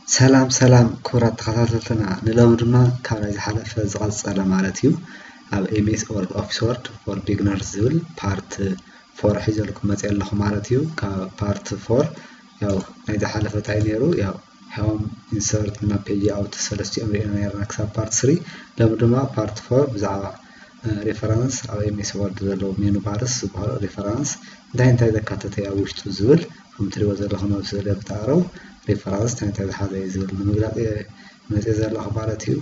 ሰላም ሰላም ክቡራት ተኸታተልትና፣ ንሎሚ ድማ ካብ ናይ ዝሓለፈ ዝቐጸለ ማለት እዩ፣ ኣብ ኤምኤስ ወርድ ኦፊስ ወርድ ፎር ቢግነርስ ዝብል ፓርት ፎር ሒዘልኩም መፅእ ኣለኹ ማለት እዩ። ካብ ፓርት ፎር ያው ናይ ዝሓለፈ እንታይ ነይሩ፣ ያው ሆም፣ ኢንሰርት እና ፔጅ ኣውት ሰለስቲኦም ሪእና ነርና ክሳብ ፓርት ስሪ። ሎሚ ድማ ፓርት ፎር ብዛዕባ ሪፈረንስ ኣብ ኤምኤስ ወርድ ዘለዉ ሜኑ ባርስ ዝበሃሉ ሪፈረንስ እንታይ እንታይ ዘካተተ ኣብ ውሽጡ ዝብል ከም ትሪእዎ ዘለኹም ኣብ ስእሊ ብተኣረው ሪፈረንስ እንታይ እንታይ ዝሓዘ እዩ ዝብል ንምግላፅ እየ መፅእ ዘለኹ ማለት እዩ።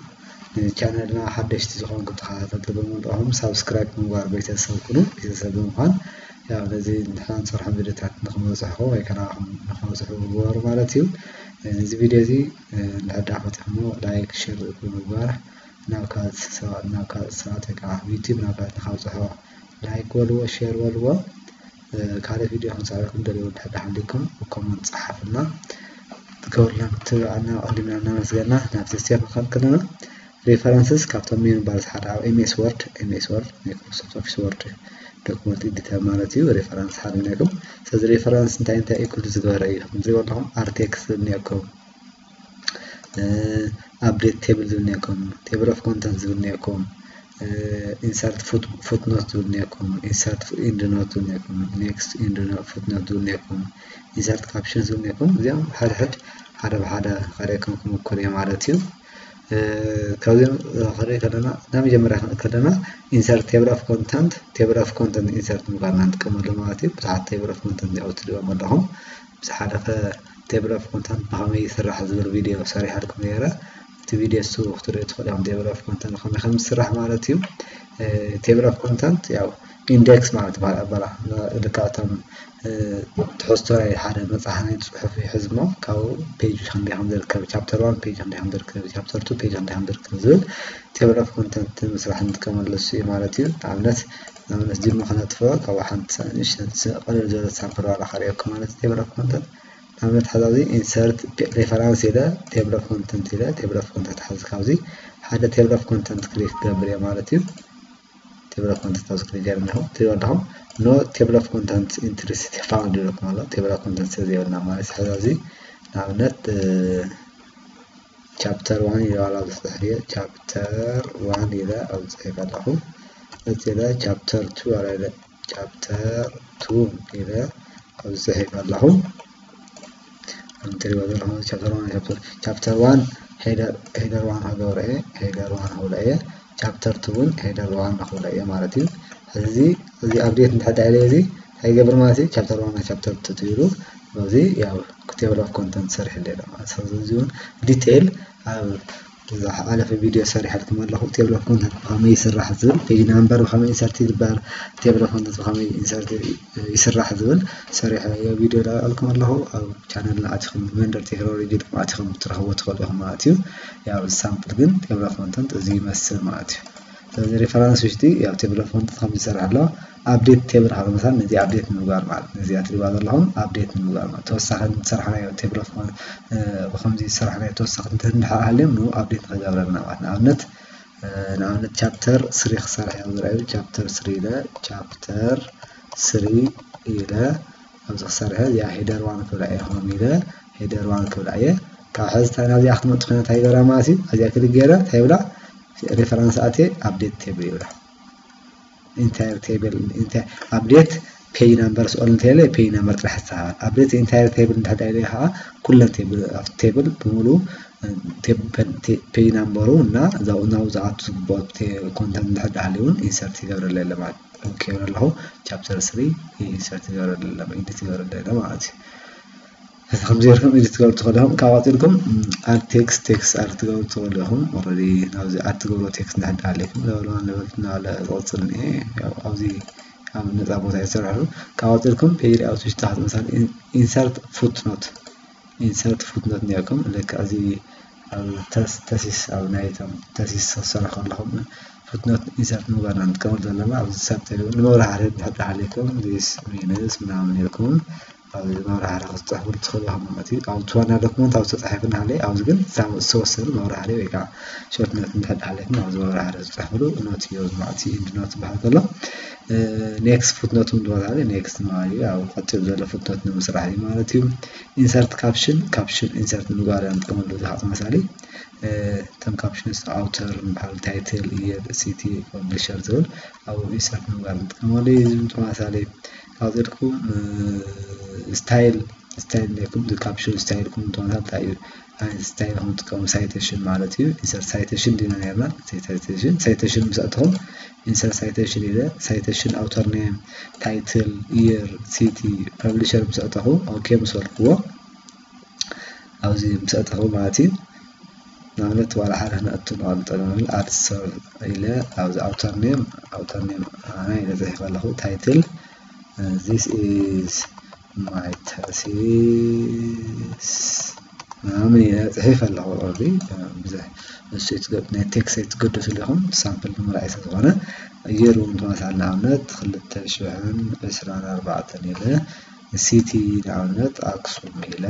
ንቻነልና ሓደሽቲ ዝኾንኩም ተኸታተልቲ ብምልኦም ሳብስክራይብ ብምግባር ቤተሰብ ኩኑ። ቤተሰብ ብምዃን ያው ነዚ ንሕና ንሰርሖም ቪድዮታት ንኽመብፅሕኹም ወይ ከኣ ንኽመብፅሑ ምግባሩ ማለት እዩ። እዚ ቪድዮ እዚ እንድሕር ደኣ ፈቲኹሞ ላይክ ሸር ብምግባር ናብ ካልኦት ሰባት ናብ ካልኦት ሰባት ወይ ከዓ ዩቲዩብ ናብ ካልኦት ንኻብፅሖ ላይክ በልዎ፣ ሼር በልዎ። ካልእ ቪድዮ ክንሰርሐልኩም ደልዩ እንድሕር ደኣ ሃሊኩም ብኮመንት ፀሓፉልና። ትገብሩልና ምትብባዕና ኣቐዲምና እናመስገና ናብቲ ስቴፕ ንኸድ ከለና ሬፈረንስስ ካብቶም ሜኑ ባርስ ሓደ ኣብ ኤምኤስ ወርድ ኤምኤስ ወርድ ማይክሮሶፍት ኦፊስ ወርድ ዶክመንት ኤዲተር ማለት እዩ። ሬፈረንስ ሓደ እኒአኩም። ስለዚ ሬፈረንስ እንታይ እንታይ ኢንክሉድ ዝገበረ እዩ? ከም ትሪእዎ ኣለኹም ኣርቴክስ ዝብል እኒአኩም፣ ኣፕዴት ቴብል ዝብል እኒአኩም፣ ቴብል ኦፍ ኮንተንት ዝብል እኒአኩም፣ ኢንሰርት ፉትኖት ዝብል እኒአኩም፣ ኢንሰርት ኢንድ ኖት ዝብል እኒአኩም፣ ኔክስት ኢንድ ፉትኖት ዝብል እኒአኩም፣ ኢንሰርት ካፕሽን ዝብል እኒአኩም። እዚኦም ሕድሕድ ሓደ ብሓደ ከርእየኩም ክምኩር እየ ማለት እዩ። ካብዚኦም ክንርኢ ከለና ናብ መጀመርያ ክንርኢ ከለና ኢንሰርት ቴብል ኦፍ ኮንተንት፣ ቴብል ኦፍ ኮንተንት ኢንሰርት ምግባር ኢና ንጥቀመሉ ማለት እዩ። ብዙሓት ቴብል ኦፍ ኮንተንት እዚኣ ትሪእዎም ኣለኹም። ብዝሓለፈ ቴብል ኦፍ ኮንተንት ብኸመይ ይስራሕ ዝብል ቪድዮ ሰሪሐልኩም ነይረ። እቲ ቪድዮ እሱ ክትሪኡ ትኽእሉ ኢኹም። ቴብል ኦፍ ኮንተንት ብኸመይ ከም ዝስራሕ ማለት እዩ። ቴብል ኦፍ ኮንተንት ያው ኢንዴክስ ማለት ይበሃል ኣበላ። ልክዕ እቶም ትሕዝቶ ናይ ሓደ መፅሓፍ ናይ ፅሑፍ ይሕዝ እሞ ካብኡ ፔጅ ክንደይ ከም ዝርከብ፣ ቻፕተር ዋን ፔጅ ክንደይ ከም ዝርከብ፣ ቻፕተር ቱ ፔጅ ክንደይ ከም ዝርከብ ዝብል ቴብል ኦፍ ኮንተንት ንምስራሕ እንጥቀመሉ እሱ እዩ ማለት እዩ። ንኣብነት ንኣብነት ጅማ ክነጥፍኦ ካብኡ ሓንቲ ቀለል ዝበለት ሳምፕል ዋላ ከርእየኩም ማለት እዩ። ቴብል ኦፍ ኮንተንት ንኣብነት ሓዚ ኣብዚ ኢንሰርት ሬፈራንስ ኢለ ቴብል ኦፍ ኮንተንት ኢለ ቴብል ኦፍ ኮንተንት ሓዚ ካብዚ ሓደ ቴብል ኦፍ ኮንተንት ክሊክ ክገብር እየ ማለት እዩ። ቴብል ኦፍ ኮንተንት ኣብዚ ክሊክ ገይረ ኣለኹ። ትሪእዎ ኣለኹም ኖ ቴብል ኦፍ ኮንተንት ኢንትሪስ ፋውንድ ይብለኩም ኣሎ። ቴብል ኦፍ ኮንተንት ስለ ዘይብልና ማለት እዩ። ሕዚ ኣብዚ ንኣብነት ቻፕተር ዋን ኢለ ዋላ ኣብዚ ድሕሪየ ቻፕተር ዋን ኢለ ኣብዚ ፅሒፈ ኣለኹ። ቀፂለ ቻፕተር ቱ ኣላ ኢለ ቻፕተር ቱ ኢለ ኣብዚ ፅሒፈ ኣለኹ። ከም ትሪእዎ ዘለኹም ቻፕተር ዋን ቻፕተር ቻፕተር ዋን ሄደር ሄደር ዋን ክገብሮ እየ። ሄደር ዋን ክብሎ እየ። ቻፕተር ቱ እውን ሄደር ዋን ክብሎ እየ ማለት እዩ። እዚ እዚ ኣፕዴት እንድሕር ደኣ ኢለ እዚ እንታይ ይገብር ማለት እዩ? ቻፕተር ዋን ቻፕተር ቱ ኢሉ ኣብዚ ያው ቴብል ኦፍ ኮንተንት ሰሪሕለ ኣሎ ማለት እዩ። እዚ እውን ዲቴይል ኣብ ዝሓለፈ ቪድዮ ሰሪሐልኩም ኣለኹ። ቴብል ኦፍ ኮንተንት ብኸመይ ይስራሕ ዝብል፣ ፔጅ ናምበር ብኸመይ ኢንሰርት ይግበር፣ ቴብል ኦፍ ኮንተንት ብኸመይ ኢንሰርት ይስራሕ ዝብል ሰሪሐ ቪድዮ ለቀልኩም ኣለኹ። ኣብ ቻነልና ኣቲኹም መንደር ቴክኖሎጂ ኢልኩም ኣቲኹም ክትረኽብዎ ትኽእሉ ኢኹም ማለት እዩ። ያው ሳምፕል ግን ቴብል ኦፍ ኮንተንት እዚ ይመስል ማለት እዩ። ስለዚ ሪፈረንስ ውሽጢ ያው ቴብል ኦፍ ኮንተንት ከም ዝሰርሕ ኣሎ። ኣፕዴት ቴብል ካብ ምሳል ነዚ ኣፕዴት ንምግባር ማለት ነዚ ኣትሪባ ዘለኹም ኣፕዴት ንምግባር ማለት ተወሳኺ ዝሰርሓናዮ ቴብል ኦፍ ኮን-፣ እ፣ ብኸምዚ ዝሰርሓናዮ ተወሳኺ እንተ እንድሕር ሃልዮም ንኡ ኣፕዴት ንኽገብረልና ማለት ንኣብነት እ፣ ንኣብነት ቻፕተር ስሪ ክሰርሕ እዮም ዝረኣዩ። ቻፕተር ስሪ ኢለ ቻፕተር ስሪ ኢለ ኣብዚ ክሰርሐ እዚኣ ሄደር ዋን ክብላ እየ ሆም ኢለ ሄደር ዋን ክብላ እየ። ካብ ሕዚ እታ ናብዚኣ ክትመጡ ኮይና እንታይ ይገብራ ማለት እዩ? ኣብዚኣ ክሊክ ገይረ እንታይ ይብላ? ሬፈረንስ ኣትየ ኣፕዴት ቴብል ይብላ። ኢንታየር ቴብል ኣፕዴት ፔጅ ናምበርስ ኦል እንተኢለ ፔጅ ናምበር ጥራሕ ይስተኻኸል። ኣፕዴት ኢንታየር ቴብል እንድሕር ኢለ ከዓ ኩለን ቴብል ኣብቲ ቴብል ብምሉ ፔጅ ናምበሩ እና እዛው ናብኡ ዝኣቱ ዝግብኦ ኮንተንት እንድሕር ሃልዩ እውን ኢንሰርት ይገብረለይ ኣሎ ማለት እዩ። ኦኬ ይብል ኣለኹ። ቻፕተር ስሪ ኢንሰርት ይገብረለይ ኣሎ፣ ኤዲት ይገብረለይ ኣሎ ማለት እዩ። እዚ ከምዚ ጌርኩም ኤዲት ትገብሩ ትኽእሉ ኢኹም። ካብ ቀፂልኩም ኣድ ቴክስት፣ ቴክስት ኣድ ትገብሩ ትኽእሉ ኢኹም። ኦልሬዲ ናብዚ ኣድ ትገብሩ ቴክስት እንድሕር ሃልዩኩም ሌቨል ዋን ሌቨል ቱ እናበለ ዝቕፅል እኒአ። ያው ኣብዚ ኣብ ነፃ ቦታ ይሰርሐሉ። ካብ ቀፂልኩም ፔጅ ሌኣውት ውሽጢ ታሕቲ ምሳሌ ኢንሰርት ፉትኖት ኢንሰርት ፉትኖት እኒአኩም። ልክዕ እዚ ኣብ ተስ-፣ ተሲስ ኣብ ናይ እቶም ተሲስ ክሰርሑ ከለኹም ፉትኖት ኢንሰርት ምግባር ኢና ንጥቀመሉ ዘለና። ኣብዚ ሰብ ተሪኡ ንመብርሂ ሓደት እንድሕር ሃልዩኩም ዚስ ሚንስ ምናምን ኢልኩም ኣብዚ መብራህርሂ ክትፅሕፉሉ ትኽእሉ ኢኹም ማለት እዩ። ኣብ እቲ ዋና ዶክመንት ኣብ ዝተፃሕፈ እናሃለየ ኣብዚ ግን ዝተወሰኑ መብራህርሂ ወይ ከዓ ሾርት ኖት እንድሕር ሃልየኩም ኣብዚ መብራህርሂ ክትፅሕፉሉ ኖት እዩ ማለት እዩ። ኢንድ ኖት ዝበሃል ከሎ ኔክስት ፉት ኖት እውን ተመሳሳሊ ኔክስት ማለት እዩ። ኣብ ቀፂሉ ዘሎ ፉት ኖት ንምስራሕ እዩ ማለት እዩ። ኢንሰርት ካፕሽን ካፕሽን ኢንሰርት ንምግባር ኢና ንጥቀመሉ። እዚ ከዓ ተመሳሳሊ እቶም ካፕሽንስ ኣውተር ዝበሃል ታይትል፣ የር፣ ሲቲ፣ ፐብሊሸር ዝብል ኣብኡ ኢንሰርት ንምግባር ንጥቀመሉ እዩ። እዚ እውን ተመሳሳሊ ካብ ዘድኩም ስታይል ስታይል ነይኩም እዚ ካፕሽን ስታይልኩም ተመሳሳሊ እንታይ እዩ? ስታይል ከም ትጥቀሙ ሳይቴሽን ማለት እዩ። ኢንሰርት ሳይቴሽን ዲና ነርና ሳይቴሽን ሳይቴሽን ምስ ኣተኹም ኢንሰርት ሳይቴሽን ኢለ ሳይቴሽን ኣውተር ኔም ታይትል የር ሲቲ ፐብሊሸር ምስ ኣተኹ ኦኬ ምስ በልክዎ ኣብዚ ምስ ኣተኹ ማለት እዩ። ንኣብነት ዋላ ሓደ ክነእቱ ንቐልጠ ንብል ኣድሰር ኢለ ኣብዚ ኣውተር ኔም ኣውተር ኔም ኣና ኢለ ፅሒፈ ኣለኹ ታይትል this is my thesis ምናምን ኢለ ፅሒፈ ኣለኹ። ኦልሬዲ ብዙሕ እሱ ናይ ቴክስት ኣይትገደሱ ኢኹም ሳምፕል ንምርኣይ ስለ ዝኾነ የር እውን ተመሳሳሊ ንኣብነት ክልተ ሽሕን ዕስራን ኣርባዕተን ኢለ ሲቲ ንኣብነት ኣክሱም ኢለ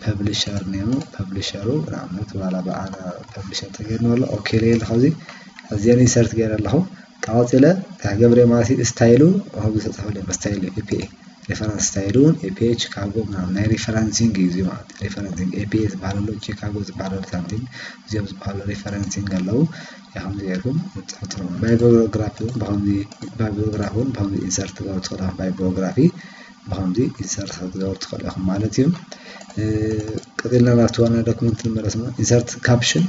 ፐብሊሸር ኔሙ ፐብሊሸሩ ንኣብነት ዋላ ብኣና ፐብሊሸር ተገይርና ኣሎ ኦኬ ኢለ ኣለኹ። እዚ እዚአን ኢንሰርት ገይረ ኣለኹ። ካብ ቀፂለ እንታይ ክገብር እየ ማለት እዩ? ስታይሉ ከምዚ ተፅሕፈለይ ስታይሉ ኤፒኤ ሬፈረንስ ስታይሉ እውን ኤፒኤ ቺካጎ ምናምን ናይ ሪፈረንሲንግ እዩ እዚ ማለት ሪፈረንሲንግ ኤፒኤ ዝበሃል ኣሎ ቺካጎ ዝበሃል ኣሎ ሳምቲንግ እዚኦም ዝበሃሉ ሪፈረንሲንግ ኣለዉ። ከምዚ ጌርኩም ትፅሕፉ ባይብሎግራፊ እውን ብከምዚ ባይብሎግራፊ እውን ብከምዚ ኢንሰርት ትገብሩ ትኽእሉ ኢኹም ባይብሎግራፊ ብከምዚ ኢንሰርት ክትገብሩ ትኽእሉ ኢኹም ማለት እዩ። ቀፂልና ናብቲ ዋና ዶክመንት ንመለስ ኢንሰርት ካፕሽን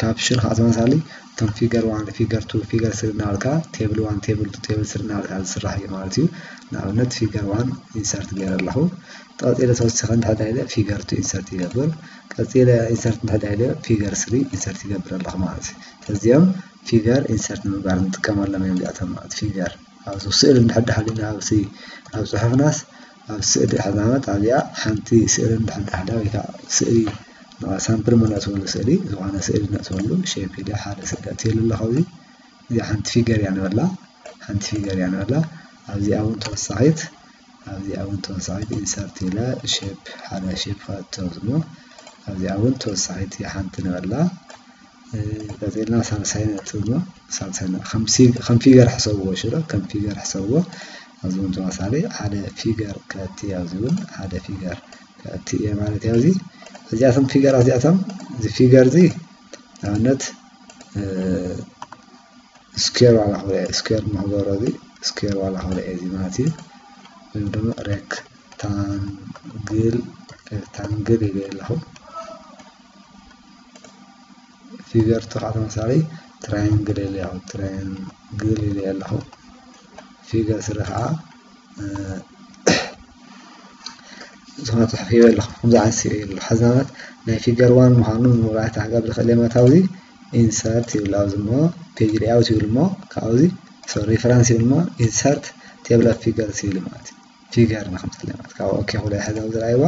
ካፕሽን ከዓ ተመሳሳሊ እቶም ፊገር ዋን ፊገር ቱ ፊገር ስሪ እናበልካ ቴብል ዋን ቴብል ቱ ቴብል ስሪ እናበልካ ዝስራሕ እዩ ማለት እዩ። ንኣብነት ፊገር ዋን ኢንሰርት ገይረ ኣለኹ። ቀፂለ ተወሲኸ እንድሕር ኢለ ፊገር ቱ ኢንሰርት ይገብር። ቀፂለ ኢንሰርት እንድሕር ኢለ ፊገር ስሪ ኢንሰርት ይገብር ኣለኹ ማለት እዩ። እዚኦም ፊገር ኢንሰርት ንምግባር ንጥቀመሎም እዮም እዚኣቶም ማለት ፊገር ኣብዚ ስእሊ እንድሕር ሃሊና ኣብዚ ኣብ ፅሑፍናስ ኣብ ስእሊ ሕዛመት ኣብዚኣ ሓንቲ ስእሊ እንድሕር ሃላ ወይ ከዓ ስእሊ ሳምፕል መነእትወሉ ስእሊ ዝኾነ ስእሊ ነእትወሉ ሼፕ ኢለ ሓደ ስእሊ ኣእትየሉ ኣለኹ። ኣብዚ እዚኣ ሓንቲ ፊገር እያ ንበላ ሓንቲ ፊገር እያ ንበላ ኣብዚኣ እውን ተወሳኺት ኣብዚኣ እውን ተወሳኺት ኢንሰርት ኢለ ሼፕ ሓደ ሼፕ ከእትወዝሞ ኣብዚኣ እውን ተወሳኺት ሓንቲ ንበላ ቀፂልና ሳልሳይ ነጥቢ ሳልሳይ ከም ፊገር ሕሰብዎ ሽረ ከም ፊገር ሕሰብዎ ኣብዚ እውን ተመሳሳሊ ሓደ ፊገር ከእቲ ኣብዚ እውን ሓደ ፊገር ከእቲ እየ ማለት እዩ። ኣብዚ እዚኣቶም ፊገር እዚኣቶም እዚ ፊገር እዚ ንኣብነት ስኩዌር ዋላ ክብለ እየ ስኩዌር ንክገብሮ እዚ ስኩዌር ዋላ ክብለ እየ እዚ ማለት እዩ። ወይም ድማ ሬክታንግል ሬክታንግል ኢለ ኣለኹ። ፊገር ቱ ከዓ ተመሳሳሊ ትራያንግል ኢለ ኣለኹ ትራያንግል ኢለ ኣለኹ። ፊገር ስሪ ከዓ ዝኾነ ፅሑፍ ሂበ ኣለኹ። ከምዚ ዓይነት ስእሊ ኣሎ። ሕዚ ንኣብነት ናይ ፊገር ዋን ምዃኑ ንምብራህ እንታይ ክገብር ይኽእል እየ ማለት ኣብዚ ኢንሰርት ይብል ኣብዚ እሞ ፔጅ ሌይኣውት ይብል እሞ ካብዚ ሶሪ ሪፈረንስ ይብል እሞ ኢንሰርት ቴብል ኦፍ ፊገርስ ይብል ማለት እዩ። ፊገር ንክምፅእ ማለት ካብ ኦኬ ክብለ ሕዚ ኣብዚ ረኣይዋ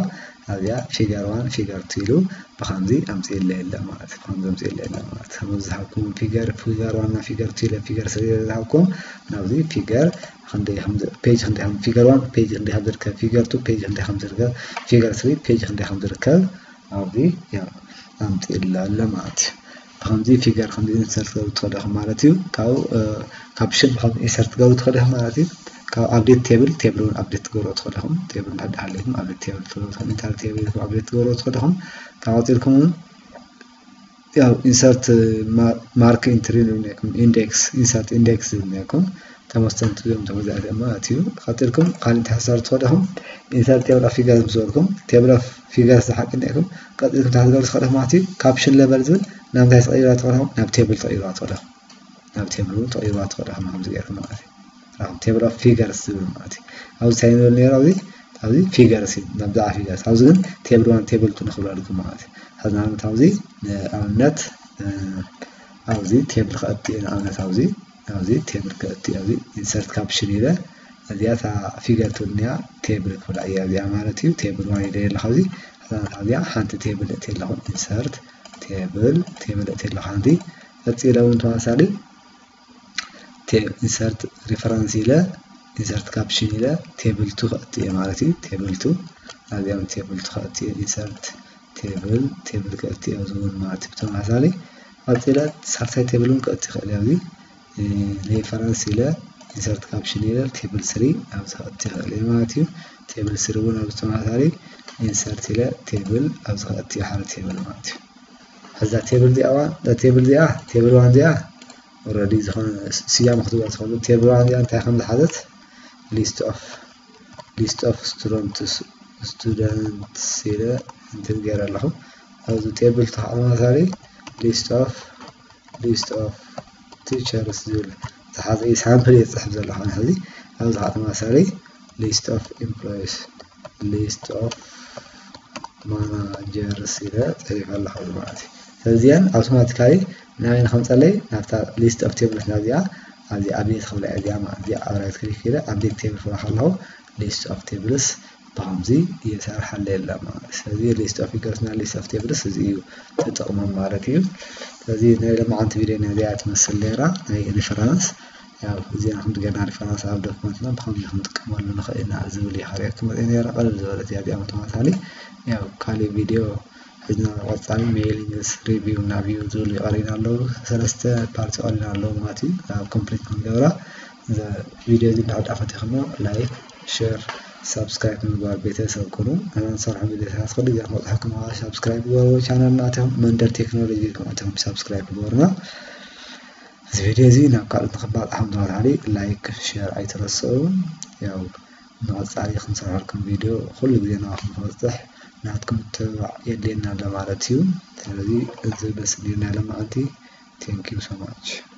ኣብዚኣ ፊገር ዋን ፊገር ቱ ኢሉ ብከምዚ ኣምፅእለይ ኣሎ ማለት እዩ። ብከምዚ ኣምፅእለይ ኣሎ ማለት እዩ። ከምዚ ዝሃብኩም ፊገር ፊገር ዋን እና ፊገር ቱ ኢለ ፊገር ስሪ ዝሃብኩም ናብዚ ፊገር ክንደይ ከም ፔጅ ክንደይ ከም ፊገር ዋን ፔጅ ክንደይ ከም ዝርከብ ፊገር ቱ ፔጅ ክንደይ ከም ዝርከብ ፊገር ስሪ ፔጅ ክንደይ ከም ዝርከብ ኣብዚ ኣምፅእላ ኣሎ ማለት እዩ። ብከምዚ ፊገር ከምዚ ኢንሰርት ትገብሩ ትኽእሉ ኢኹም ማለት እዩ። ካብ ካፕሽን ብከምዚ ኢንሰርት ትገብሩ ትኽእሉ ኢኹም ማለት እዩ። ካብ ኣፕዴት ቴብል ቴብል እውን ኣፕዴት ትገብሩ ትኽእሉ ኢኹም። ቴብል እንድሕር ሃልዩኩም ኣፕዴት ቴብል ትገብሩ ትኽእሉ ኢንተር ቴብል ኢልኩም ኣፕዴት ትገብሩ ትኽእሉ ኢኹም። ካብ ቀፂልኩም እውን ያው ኢንሰርት ማርክ ኢንትሪ ዝብል ነይርኩም ኢንዴክስ ኢንሰርት ኢንዴክስ ዝብል ነይርኩም ተመስተንቲ እዮም ተመዛእቲ ማለት እዩ። ቀፂልኩም ካልእ እንታይ ክትሰርሑ ትኽእሉ ኢኹም? ኢንሰርት ቴብል ኦፍ ፊገርስ ምስ በልኩም ቴብል ኦፍ ፊገርስ ዝሓቂ ነይርኩም ቀፂልኩም እንታይ ክትገብሩ ትኽእሉ ኢኹም ማለት እዩ። ካፕሽን ለበል ዝብል ናብ እንታይ ትቕይርዋ ትኽእሉ ኢኹም? ናብ ቴብል ትቕይርዋ ትኽእሉ ኢኹም። ናብ ቴብል እውን ትቕይርዋ ትኽእሉ ኢኹም ከምዚ ጌርኩም ማለት እዩ። ቴብል ኦፍ ፊገርስ ዝብል ማለት እዩ። ኣብዚ እንታይ ንብል ነይሩ ኣብዚ ኣብዚ ፊገርስ እዩ ናብ ብዛዕባ ፊገርስ ኣብዚ ግን ቴብል ዋን ቴብል ቱ ንኽብለልኩም ማለት እዩ። ሕዚ ንኣብነት ኣብዚ ንኣብነት ኣብዚ ቴብል ከእቲ ንኣብነት ኣብዚ ኣብዚ ቴብል ከእቲ ኣብዚ ኢንሰርት ካፕሽን ኢለ እዚኣ እታ ፊገር ትብልኒያ ቴብል ክብላ እያ እዚኣ ማለት እዩ። ቴብል ዋን ኢለ ኣለኹ ኣብዚ ሕዚ ኣብዚኣ ሓንቲ ቴብል እእቲ ኣለኹ ኢንሰርት ቴብል ቴብል እእቲ ኣለኹ ሓንቲ ቀፂለ እውን ተመሳሳሊ ኢንሰርት ሪፈረንስ ኢለ insert caption ኢለ table two ከእቲ እየ ማለት እዩ። table two ኣብዚኦም table two ከእቲ እየ። insert table table ከእቲ እየ ኣብዚ እውን ማለት እዩ። ብተመሳሳሊ ቀፂለ ሳልሳይ table እውን ከእቲ ይኽእል እየ። ኣብዚ reference ኢለ insert caption ኢለ table three ኣብዚ ከእቲ ይኽእል እየ ማለት እዩ። table three እውን ኣብዚ ተመሳሳሊ insert ኢለ table ኣብዚ ከእቲ ሓደ table ማለት እዩ። እዛ table እዚኣ table እዚኣ table one እዚኣ already ዝኾነ ስያመ ክትብላ ትኽእሉ። table one እዚኣ እንታይ ከም ዝሓዘት list of list of students students ኢለ enter ገይረ ኣለኹ። ኣብዚ table ተመሳሳሊ list of list of teachers ዝብል ዝሓዘ እዩ። sample እየ ዝፅሕፍ ዘለኹ ሕዚ። ኣብዚ ከዓ ተመሳሳሊ list of employees list of managers ኢለ ፅሒፈ ኣለኹ ማለት እዩ። ስለዚኣን automatically ናበይ ንኸምፀለይ ናብታ list of tables ናብዚኣ ኣብዚ update ክብላ እዚኣ ማለት እዚኣ ኣብ right click ኢለ update table ክብላ ከለኹ list of tables ብኸምዚ እየሰርሓለ የለ ማለት እዩ። ስለዚ list of figures እና list of tables እዚ እዩ ተጠቕሞም ማለት እዩ። ስለዚ ናይ ሎማዓንቲ ቪድዮ ናይ እዚኣ ትመስል ነይራ ናይ reference ያው እዚኣ ክንዲ ገና reference ኣብ document ና ብኸምዚ ክንጥቀመሉ ንኽእል ኢና ዝብል እዩ። ካሪኣኩም መፅእ ነይረ ቀልል ዝበለት እያ እዚኣ ተመሳሳሊ ያው ካሊእ ቪድዮ ሕዝና ቀፃሊ mailings review እና view ዝብል ይቐሪና ኣለዉ። ሰለስተ part ይቐሪና ኣለዉ ማለት እዩ። ኣብ complete ክንገብራ ቪድዮ እዚ እንዳዓዳፈት ይኽሞ like share subscribe ምግባር ቤተሰብ ኩኑ። ንሰርሖም ቪድዮታት ኩሉ ግዜ ክበፅሐኩም subscribe ግበሩ። ቻናልና ኣትኹም መንደር ቴክኖሎጂ ኣትኹም subscribe ግበሩና። እዚ ቪድዮ እዚ ናብ ካልኦት ንኽባፃሕ ተባሃሊ like share ኣይትረስዑ። ያው ንቐፃሊ ክንሰርሐልኩም ቪድዮ ኩሉ ግዜ ናባኹም ክበፅሕ ናትኩም ምትብባዕ የድልየና ኣሎ ማለት እዩ። ስለዚ እዚ ደስ ዝብል ናይ ሎማዓንቲ thank you so much።